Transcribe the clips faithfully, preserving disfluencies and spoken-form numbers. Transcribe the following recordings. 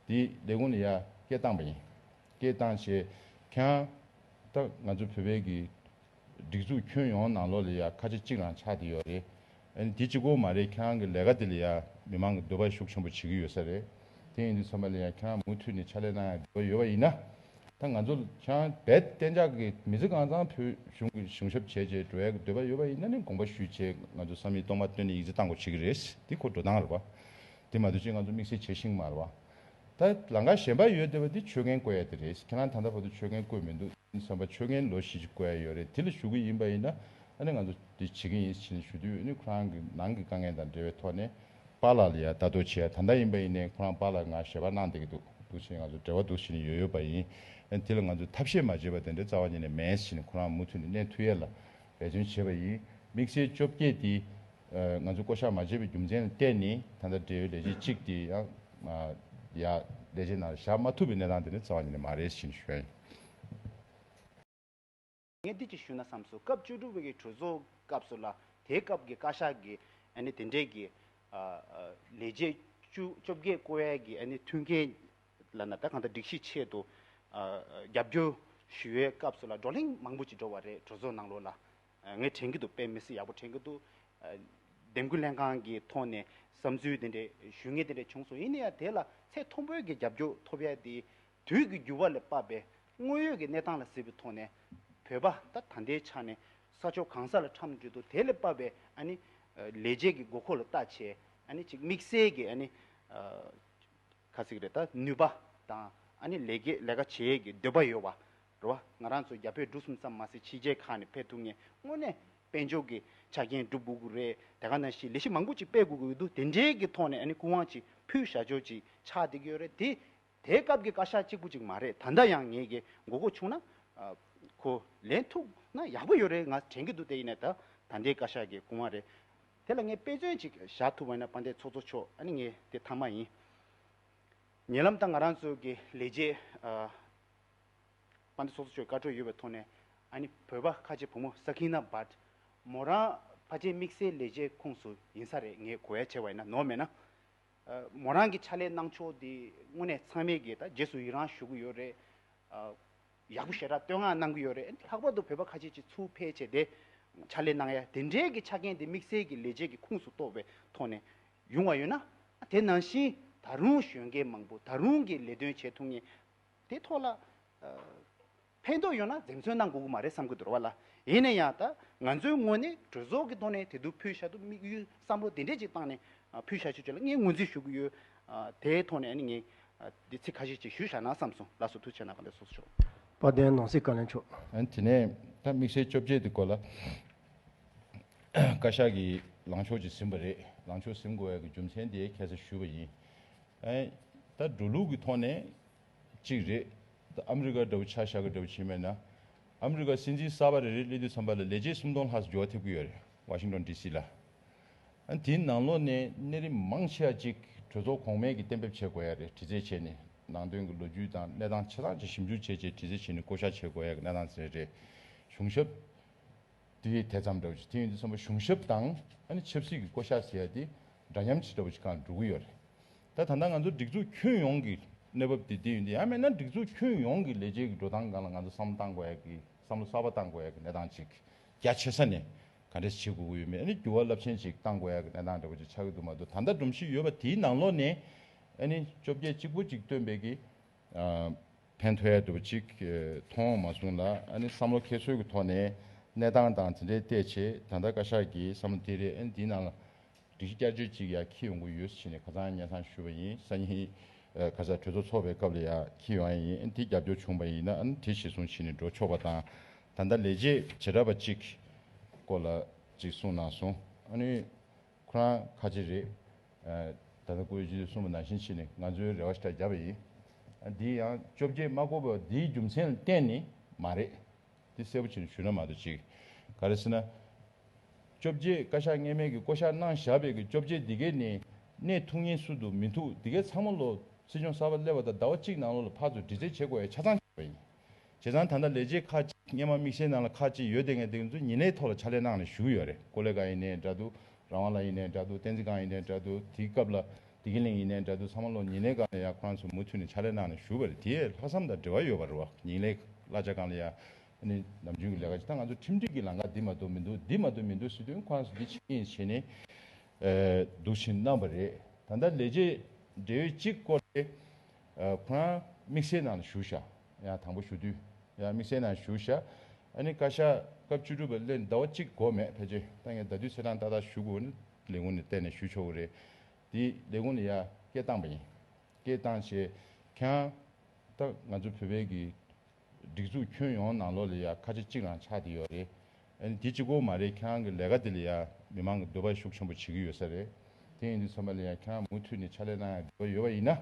དེ་ལས་ཁུངས་ལ་ཡ་སྐད་བཏང་པ་ཡིན། སྐད་བཏང་བྱས་ཁྱེད་རང་ད་ང་ཚོ་བོད་པའི་གི་སྒྲིག་འཛུགས་ཁྱོན་ཡོངས་ནང་ལོགས་ལ་ཡ་ཁ་ཆེ་གཅིག་རང་ཆགས་བསྡད་ཡོད་རེད། ཨ་ནི་དེ་གཅིག་པོ་མ་རེད། ཁྱེད་རང་གི་ལས་ཀ་དེ་ལ་ཡ་མི་མང་གི་འདོད་པ་ཤུགས་ཆེན་པོ་བྱེད་ཀྱི་ཡོད་ས་རེད། དེ་ཡིན་དུས་ཚང་མ་ལ་ཡ་ཁྱེད་རང་མུ་མཐུད་ནས་ཕྱག་ལས་གནང་ཡ་འདོད་པ་ཡོད་པ་ཡིན་ན། ད་ང་ཚོ་ཁྱེད་རང་རྦད་གཏན་འཇགས་ཀྱི་མི་ཚེ་གང་ཚང་བོད་གཞུང་གི་གཞུང་ཞབས་བྱས་བྱས་འགྲོ་ཡ་གི་འདོད་པ་ཡོད་པ་ཡིན་ན་ནི་དགོངས་པ་ཞུས་བྱས་ང་ཚོ་བསམ་ཡས་གཏོར་མ་བཏོན་ནས་ཡིག་ཚད་བཏང་དགོས་བྱེད་ཀྱི་རེད། དེ་ཁོ་འགྲོ་སྟངས་རེད་པ། དེ་མ་གཏོགས་ཅིག་ང་ཚོ་དམིགས་བསལ་བྱེད་ཤེས་ཀྱི་མ་རེད་པ། ད་ལམ་ཁ་གཞན་པ་ཡོད་བསྡད་པ་དེ་ཆོད་གན་བཀོད་ཡ་དེ་རེད། ཁྱེད་རང་ད་ལྟ་བར་དུ་ཆོད་གན་བཀོད་མི་འདུག་བསམ་པ་ཆོད་གན་ལོ་བཞི་ཅིག་བཀོད་ཡ་ཡོད་རེད། དེ་ལ་ཞུ་གི་ཡིན་པ་ཡིན་ན་ཨ་ནི་ང་ཚོ་དེ་བྱེད་ཀྱི་ཡིན་ཟེར་ནས་ཞུ་དུས་ཨ་ནི་ཁོ་རང་གི་ནང་གི་དཀའ་ངལ་དང་འབྲེལ་བའི་ཐོག་ནས་པཱ་ལགས་ལ་ཡ་ལྟ་རྟོག་བྱེད་ཡ། ད་ལྟ་ཡིན་པ་ཡིན་ནའི་ཁོ་རང་པཱ་ལགས་ང་ཞལ་པར་གནང་བསྡད་ཀྱི་འདུག་འདུག་བྱས་ང་ཚོ་འབྲེལ་བ་འདུག་བྱས་ནས་ཡོད་ཡོད་པ་ཡིན། ཨ་ནི་དེ་ལ་ང་ཚོ་ཐབས་ཤེས་མ་བྱས་པ་དེ་འདྲའི་རྩ་བ་ཉིད་ནས་མེད་ཟེར་ནས་ཁོ་རང་མུ་མཐུད་ནས་གནས་ཐུབ་ཡ་ལ་འབད་བརྩོན་བྱས་པ་ཡིན། དམིགས་བསལ་བཅོ་བརྒྱད་དེ་ཨ་ང་ཚོ་བསྐོ་བཞག་མ་བྱས་པའི་རྒྱུ་མཚན་ལ་བརྟེན་ནས་ད་ལྟ་འབྲེལ་ཡོད་ལས་བྱེད་གཅིག་དེ་ཡང་ཨ་ཡ་ལས་བྱེད་ནང་ལ་བཞག་མ་ཐུབ་པའི་གནས་སྟངས་དེ་ནི་རྩ་བ་ཉིད་ནས་མ་རེད་ཟེར་ནས་ཞུ་ཡ་ཡིན། ངས་འདི་ཅིག་ཞུས་ན་བསམ་སོང་། སྐབས་བཅུ་དྲུག་པའི་གི་གྲོས་ཚོགས་སྐབས་སུ་ལ་དེའི་སྐབས་ཀྱི་བཀའ་ཤག་གི་ཨ་ནི་དེ་འདྲའི་གི་ཨ་ཨ་ལས་བྱེད་བཅུ་བཅོ་བརྒྱད་བསྐོ་བའི་གི་ཨ་ནི་མཐུན་རྐྱེན་ལབ་ན་ད་གང་ལྟར་སྒྲིག་གཞི་ཆེད་དུ་ཨ་ཨ་རྒྱབ་སྐྱོར་ཞུ་བའི་སྐབས་སུ་ལ་བགྲོ་གླེང་མང་པོ་ཅིག་འགྲོ་བ་རེད། གྲོས་ཚོགས་ནང་ལོགས་ལ། ཨ་ངས་དྲན་གྱི་འདུག་དཔེ་མི་སྲིད་ཡག་པོ་དྲན་གྱི་འདུག་ཨ་འདེམས་བསྐོ་ལྷན་ཁང་གི་ཐོག་ནས་བསམ་ཚུལ་དེ་འདྲ་ཞུ་མཁན་དེ་འདྲ་བྱུང་སོང་། ཡིན་ན་ཡང་དེ་ལ་ཚད་མཐོན་པོའི་གི་རྒྱབ་སྐྱོར་ཐོབ་ཡ་དེ་དུས་ཀྱི་འགྱུར་བ་ལ་དཔག་པའི་དངོས་ཡོད་ཀྱི་གནས་སྟངས་ལ་གཟིགས་པའི་ཐོག་ནས་བོད་པ་ད་ད་ལྟའི་ཆ་ནས་ས་ཕྱོགས་གང་ས་ལ་འཁྲབ་འགྲོ་དུས་དེ་ལ་དཔག་པའི་ཨ་ནི་ལས་བྱེད་ཀྱི་དགོས་མཁོ་ལ་བལྟ་བྱས་ཨ་ནི་ཅིག་དམིགས་བསལ་གྱི་ཨ་ནི་ག་ཟེར་གི་རེད། ད་ནུས་པ་དང་ཨ་ནི་ལས་ཀའི་ལས་ཀ་བྱེད་ཡས་ཀྱི་འདོད་པ་ཡོད་པ་རེད་བ། ང་རང་ཚོ་རྒྱ་བོད་འབྲུག་གསུམ་ཙམ་མ་ཟད་ཕྱི་རྒྱལ་ཁག་ནས་ཕེབས་ཐུབ་མཁན་དངོས་གནས་དཔལ་འབྱོར་གྱི་ཆ་རྐྱེན་སྒྲུབ་དགོས་ཀྱི་རེད། དེ་ག་ནང་བཞིན་ལས་གཞི་མང་པོ་ཅིག་སྤེལ་དགོས་ཀྱི་ཡོད་འདུག་དེ་འདྲའི་གི་ཐོག་ནས་ཨ་ནི་སྐུ་དབང་ཅིག་ཕུལ་བཞག་ཆོག་ཅིག་ཆགས་བསྡད་ཀྱི་ཡོད་རེད་དེ། དེའི་སྐབས་ཀྱི་བཀའ་ཤག་གཅིག་པུ་ཅིག་མ་རེད། ད་ལྟ་ཡང་ངེད་ཀྱི་མགོ་སྐོར་བྱུང་ན་ཨ་ཁོ་ལེན་ཐུབ་ན་ཡག་པོ་ཡོད་རེད་ང་དྲན་གྱི་འདུག་དེ་ཡིན་ནའི་ད་ད་ལྟའི་བཀའ་ཤག་གི་སྐུ་དབང་རེད། དེ་ལ་ངས་དཔེ་མཚོན་ཅིག་བཞག་ཐུབ་པ་ཡིན་ན་དཔལ་ལྡན་ཚོགས་གཙོ་མཆོག་ཨ་ནི་ངས་དེ་མཐའ་མ་ཡིན། ཉེ་ལམ་ད་ང་རང་ཚོ་གི་ལས་བྱེད་ཨ་དཔལ་ལྡན་ཚོགས་གཙོ་མཆོག་བཀའ་འཁྲོལ་ཡོད་པའི་ཐོག་ནས་ཨ་ནི་བོད་པ་ཁ་ཆེ་བུ་མོ་ས་ཁི་ན་བྷཊ་མོ་རང་ཕལ་ཆེར་དམིགས་བསལ་ལས་བྱེད་ཁོངས་སུ་ཡིན་ས་རེད། ངས་གོ་ཡ་བྱས་པ་ཡིན་ན་ནོར་མེད་ན། ཨ་མོ་རང་གི་ཕྱག་ལས་གནང་ཕྱོགས་དེ་དངོས་གནས་ཚང་མས་ཀྱིས་ད་རྗེས་སུ་ཡི་རང་ཞུ་གི་ཡོད་རེད། ཨ་ཡག་པོ་ཞེ་དྲག་བསྟོད་བསྔགས་གནང་གི་ཡོད་རེད། ལྷག་པར་དུ་བོད་པ་ཁ་ཤས་ཀྱིས་ཚུར་ཕེབས་བྱས་ཏེ་ཕྱག་ལས་གནང་ཡ་དེ་འདྲའི་གི་ཆ་རྐྱེན་དེ་དམིགས་བསལ་གྱི་ལས་བྱེད་ཀྱི་ཁོངས་སུ་གཏོགས་པའི་ཐོག་ནས་ཡོང་བ་ཡོད་ན། དེ་ནང་བཞིན་ད་རུང་གཞོན་སྐྱེས་མང་པོ་ད་རུང་གི་ལས་དོན་བྱེད་ཐུབ་མཁན་དེ་ཐོག་ལ་ཨ་ཕན་ཐོགས་ཡོད་ན་འཛེམ་ཟོན་གནང་དགོས་ཀྱི་མ་རེད་བསམ་གྱི་འདུག་ར་བ་ལ། ཡིན་ན་ཡང་ད་ང་ཚོའི་ངོས་ནས་གྲོས་ཚོགས་ཀྱི་ཐོག་ནས་དེ་དུས་ཕུལ་བཞག་ཐུབ་དམིགས་ཡུལ་བསམ་བློ་དེ་འདྲས་ཅིག་བཏང་ནས་ཨ་ཕུལ་བཞག་ཆོག་ཅེས་ལ་ངས་ངོས་འཛིན་ཞུ་གི་ཡོད། ཨ་དེའི་ཐོག་ནས་ཨ་ནི་ངས་ཨ་འདི་ཚིག་ཁ་ཤས་ཅིག་ཞུས་བཞག་ན་བསམ་སོང་། ལགས་སོ། ཐུགས་རྗེ་ཆེ་གནང་། དཔལ་ལྡན་ཚོགས་གཙོ་མཆོག་དཔལ་ལྡན་ནང་སྲིད་བཀའ་བློན་མཆོག་ཨ་ནི་དེ་ནས་ད་དམིགས་བསལ་བཅོ་བརྒྱད་དེ་སྐོར་ལ་བཀའ་ཤག་གི་ལངས་ཕྱོགས་ཅིག་ཟིན་པ་རེད། ལངས་ཕྱོགས་ཟིན་དགོས་ཡ་གི་རྒྱུ་མཚན་དེ་ཁ་སང་ཞུས་པ་ཡིན། ཨ་ནི་ད་འགྲོ་ལུགས་ཀྱི་ཐོག་ནས་གཅིག་རེད། ད་ཨ་མི་རི་ཀ་འདྲ་བོ་ཆ་བཞག་གི་འདྲ་བོ་བྱས་པ་ཡིན་ན། ཨ་མི་རི་ཀ་སྲིད་འཛིན་གསར་པ་རེ་རེ་སླེབས་དུས་ཙམ་པ་ལ་ལས་བྱེད་སུམ་སྟོང་ལྷག་ཙམ་འགྱུར་བ་ཐེབས་ཀྱི་ཡོད་རེད། ཝ་ཤིང་ཊོན་ཌི་སི་ལ། ཨ་ནི་དེའི་ནང་ལོགས་ནས་གནས་རིམ་མང་ཆེ་བ་ཅིག་གྲོས་ཚོགས་གོང་མས་ཀྱིས་གཏན་འབེབས་བྱེད་དགོས་ཡ་རེད། དྲི་རྩད་བྱས་ནས་ནང་དོན་གྱི་ལོ་རྒྱུས་དང་གནས་སྟངས་ཆ་ཚང་ཅིག་ཞིབ་འཇུག་བྱས་རྗེས་དྲི་རྩད་བྱས་ནས་བསྐོ་བཞག་བྱེད་དགོས་ཡ་གི་གནས་སྟངས་ཟེར་རེད། གཞུང་ཞབས་དེ་དེ་ཙམ་འདྲ་བོ་ཅིག་དེ་ཡིན་དུས་ཙམ་པ་གཞུང་ཞབས་དང་ཨ་ནི་ཆབ་སྲིད་ཀྱི་བསྐོ་བཞག་ཟེར་ཡ་དེ་འདྲ་མཉམ་ཅིག་འདྲ་བོ་ཅིག་སྒང་འགྲོ་གི་ཡོད་རེད། ད་ད་ལྟ་ང་ཚོ་སྒྲིག་འཛུགས་ཁྱོན་ཡོངས་ཀྱི་གནས་བབ་དེ་དེ་ཡིན་དུས་ཡང་མིན་ན་སྒྲིག་འཛུགས་ཁྱོན་ཡོངས་ཀྱི་ལས་བྱེད་ཀྱི་འགྲོ་སྟངས་སྒང་ལ་ང་ཚོ་བསམ་བློ་བཏང་དགོས་ཡ་གི་བསམ་བློ་གསར་པ་བཏང་དགོས་ཡ་གི་གནས་སྟངས་ཅིག་རྒྱ་ཆེ་ས་ནས་ག་འདྲས་བྱེད་དགོས་ཀྱི་ཡོད་མེད། ཨ་ནི་འགྱུར་བ་རླབས་ཆེན་ཅིག་བཏང་དགོས་ཡ་གི་གནས་སྟངས་འདྲ་བོ་ཅིག་ཆགས་ཀྱི་འདུག་མ་གཏོགས། ད་ལྟ་སྒྲོམ་གཞི་ཡོད་པ་དེའི་ནང་ལོགས་ནས་ཨ་ནི་བཅོ་བརྒྱད་གཅིག་པོ་གཅིག་བཏོན་པའི་གི་ཨ་ཕན་ཐོགས་ཡ་འདྲ་བོ་ཅིག་ཨ་མཐོང་མ་སོང་ལ། ཨ་ནི་བསམ་བློ་འཁྱེར་སྲོལ་གྱི་ཐོག་ནས་གནས་སྟངས་དང་དེ་འདྲའི་བལྟས་བྱས་ད་ལྟ་བཀའ་ཤག་གི་བསམ་བློ་དེ་རེད། ཨ་ནི་དེའི་ནང་ལ་སྒྲིག་གཞི་བསྐྱར་བཅོས་ཅིག་ཡ་འཁྱེར་ཡོང་གི་ཡོད་ཟེར་ནས་ཁ་སང་སྙན་སེང་ཞུས་པ་ཡིན། སང་ཉིན་ཨ་ག་ས་གྲོས་ཚོགས་ཚོགས་པའི་སྐབས་ལ་ཡ་འཁྱེར་ཡོང་ཡ་ཡིན། ཨ་ནི་དེ་རྒྱབ་སྐྱོར་བྱུང་བ་ཡིན་ན་ཨ་ནི་དེ་གཞིར་བཟུང་བྱས་ནས་འགྲོ་ཆོག་པ་དང་། ད་ལྟ་ལས་བྱེད་བྱེ་བྲག་པ་གཅིག་སྐོར་ལ་གཅིག་གསུངས་གནང་སོང་། ཨ་ནི་ཁོ་རང་ཁ་ཆེ་རེད། ཨ་ད་ལྟ་སྐུ་ངོ་ཆེ་གསུངས་པ་ནང་བཞིན་བྱས་ནས་ང་ཚོའི་རེ་བ་ཞེ་དྲག་བརྒྱབ་པ་ཡིན། ཨ་འདི་ཡང་བཅོ་བརྒྱད་མ་བསྐོ་བ་འདིའི་རྒྱུ་མཚན་ལ་བརྟེན་ནས་མ་རེད། འདི་གསལ་པོ་བྱས་ནས་ཞུས་ན་མ་གཏོགས་ཅིག་ག་རེ་ཟེར་ན། བཅོ་བརྒྱད་བཀའ་ཤག་སྔས་མའི་གི་བསྐོ་བཞག་གནང་བཞག་པའི་གི་བཅོ་བརྒྱད་འདི་གའི་ནས་གནས་ཐུབ་མཁན་སུ་འདུག་མི་འདུག་འདི་གའི་ཚང་མ་ལོ་སྲིད་སྐྱོང་གསར་པ་སླེབས་པ་དང་ཟླ་བ་གཅིག་ནང་ལོགས་ལ་ཕར་ཚུར་འདྲི་རྩད་བྱེད་དགོས་ཡ་ཆ་ཚང་ཆགས་པ་ཡིན། བྱས་ཙང་ད་ལྟ་ལས་བྱེད་ཁག་ཅིག་སྔས་མ་དམིགས་བསལ་ནང་ལ་ཁག་ཅིག་ཡོད་བསྡད་མཁན་དེ་ཚོ་ཉིན་རེའི་ཐོག་ལ་ཕྱག་ལས་གནང་ནས་བཞུགས་ཡོད་རེད། ཀོ་ལེ་ག་ཡིན་ནའི་འདྲ་འདུག་རང་དབང་ལགས་ཡིན་ནའི་འདྲ་འདུག་བསྟན་འཛིན་སྒང་ཡིན་ནའི་འདྲ་འདུག་དེའི་སྐབས་ལ་ བདེ་སྐྱིད་གླིང་ཡིན་ནའི་འདྲ་འདུག་ཚང་མ་ལོ་ཉིན་ལས་སྒང་ལ་ཡ་ཁོ་རང་ཚོ་མུ་མཐུད་ནས་ཕྱག་ལས་གནང་ནས་བཞུགས་པ་རེད། དེ་ལྷག་བསམ་དང་འབྲེལ་བ་ཡོད་པ་རེད་བ། ཉིན་ལས་གླ་ཆ་སྒང་ལ་ཡ་ཨ་ནི་ནམ་རྒྱུན་གྱི་ལས་ཀ་ཅིག་ད་ང་ཚོ་ཁྲིམས་སྒྲིག་གི་ལམ་ཁ་འདི་མ་གཏོགས་མི་འདུག་འདི་མ་གཏོགས་མི་འདུག་ཟེར་དུས་ཁོ་རང་ཚོ་འདི་བྱེད་ཀྱི་ཡིན་བྱས་ནས་འདུག་བྱས་གནང་པ་རེད། ད་ལྟ་ལས་བྱེད་འབྲེལ་ཡོད་གཅིག་སྐོར་དེ་ཁོ་རང་དམིགས་བསལ་ནང་ལ་ཞུགས་ཤག་ཡང་དང་པོ་ཞུ་དུས་ཡང་དམིགས་བསལ་ནང་ཞུགས་ཤག་ཨ་ནི་བཀའ་ཤག་སྐབས་བཅུ་དྲུག་པ་སླེབས་ཟླ་བ་གཅིག་འགོར་མེད་ཕལ་ཆེར། ད་ངས་ཟླ་དུས་ཚེས་གྲངས་ཏག་ཏག་ཞུ་དགོས་ན་ལས་ཁུངས་ནས་གཏན་ནས་ཞུ་ཆོག་གི་རེད། དེ་ལས་ཁུངས་ནས་ཡ་སྐད་བཏང་པ་ཡིན། སྐད་བཏང་བྱས་ཁྱེད་རང་ད་ང་ཚོ་བོད་པའི་གི་སྒྲིག་འཛུགས་ཁྱོན་ཡོངས་ནང་ལོགས་ལ་ཡ་ཁ་ཆེ་གཅིག་རང་ཆགས་བསྡད་ཡོད་རེད། ཨ་ནི་དེ་གཅིག་པོ་མ་རེད། ཁྱེད་རང་གི་ལས་ཀ་དེ་ལ་ཡ་མི་མང་གི་འདོད་པ་ཤུགས་ཆེན་པོ་བྱེད་ཀྱི་ཡོད་ས་རེད། དེ་ཡིན་དུས་ཚང་མ་ལ་ཡ་ཁྱེད་རང་མུ་མཐུད་ནས་ཕྱག་ལས་གནང་ཡ་འདོད་པ་ཡོད་པ་ཡིན་ན།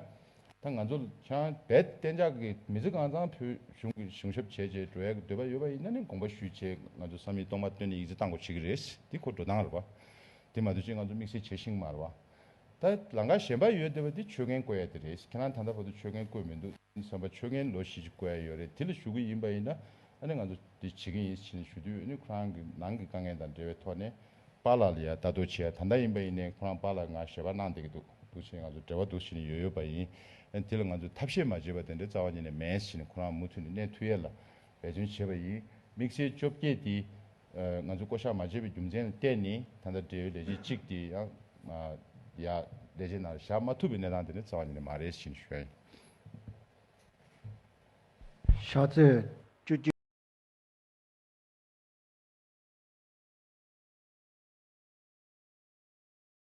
ད་ང་ཚོ་ཁྱེད་རང་རྦད་གཏན་འཇགས་ཀྱི་མི་ཚེ་གང་ཚང་བོད་གཞུང་གི་གཞུང་ཞབས་བྱས་བྱས་འགྲོ་ཡ་གི་འདོད་པ་ཡོད་པ་ཡིན་ན་ནི་དགོངས་པ་ཞུས་བྱས་ང་ཚོ་བསམ་ཡས་གཏོང་མ་བཏོན་ནས་ཡིག་ཚད་བཏང་དགོས་བྱེད་ཀྱི་རེད། འདི་ཁོ་འགྲོ་སྟངས་རེད་བ། དེ་མ་གཏོགས་ཅིག་ང་ཚོ་དམིགས་བསལ་བྱེད་ཤེས་ཀྱི་མ་རེད་བ། ད་ལམ་ཁ་གཞན་པ་ཡོད་བསྡད་པ་འདི་ཆོད་གན་བཀོད་ཡ་དེ་རེད། ཁྱེད་རང་ད་ལྟ་བར་དུ་ཆོད་གན་བཀོད་མི་འདུག་ཨ་ནི་བསམ་པ་ཆོད་གན་ལོ་བཞི་ཅིག་བཀོད་ཡ་ཡོད་རེད། དེ་ལ་ཞུ་གི་ཡིན་པ་ཡིན་ན་ཨ་ནི་ང་ཚོ་འདི་བྱེད་ཀྱི་ཡིན་ཕྱིན་ཞུ་དུས་ཨ་ནི་ཁོ་རང་གི་ནང་གི་དཀའ་ངལ་དང་འབྲེལ་བའི་ཐོག་ནས་པཱ་ལགས་ལ་ཡ་ལྟ་རྟོག་བྱེད་ཡ། ད་ལྟ་ཡིན་པ་ཡིན་ནའི་ཁོ་རང་པཱ་ལགས་ང་ཞལ་པར་གནང་བསྡད་ཀྱི་འདུག་འདུག་ཕྱིན་ང་ཚོ་འབྲེལ་བ་འདུག་ཕྱིན་ཡོད་ཡོད་པ་ཡིན། ཨ་ནི་དེ་ལ་ང་ཚོ་ཐབས་ཤེས་མ་བྱས་པ་དེ་འདྲའི་རྩ་བ་ཉིད་ནས་མེད་ཕྱིན་ཁོ་རང་མུ་མཐུད་ནས་གནས་ཐུབ་ཡ་ལ་འབད་བརྩོན་བྱས་པ་ཡིན། དམིགས་བསལ་བཅོ་བརྒྱད་དེ་ང་ཚོ་བསྐོ་བཞག་མ་བྱས་པའི་རྒྱུ་མཚན་ལ་བརྟེན་ནས་ད་ལྟ་འབྲེལ་ཡོད་ལས་བྱེད་གཅིག་དེ་ཡང་ཡ་ལས་བྱེད་ནང་ལ་བཞག་མ་ཐུབ་པའི་གནས་སྟངས་དེ་ནི་རྩ་བ་ཉིད་ནས་མ་རེད་ཞེས་ཞུ་ཡ་ཡིན། ཕྱག་ཚོད།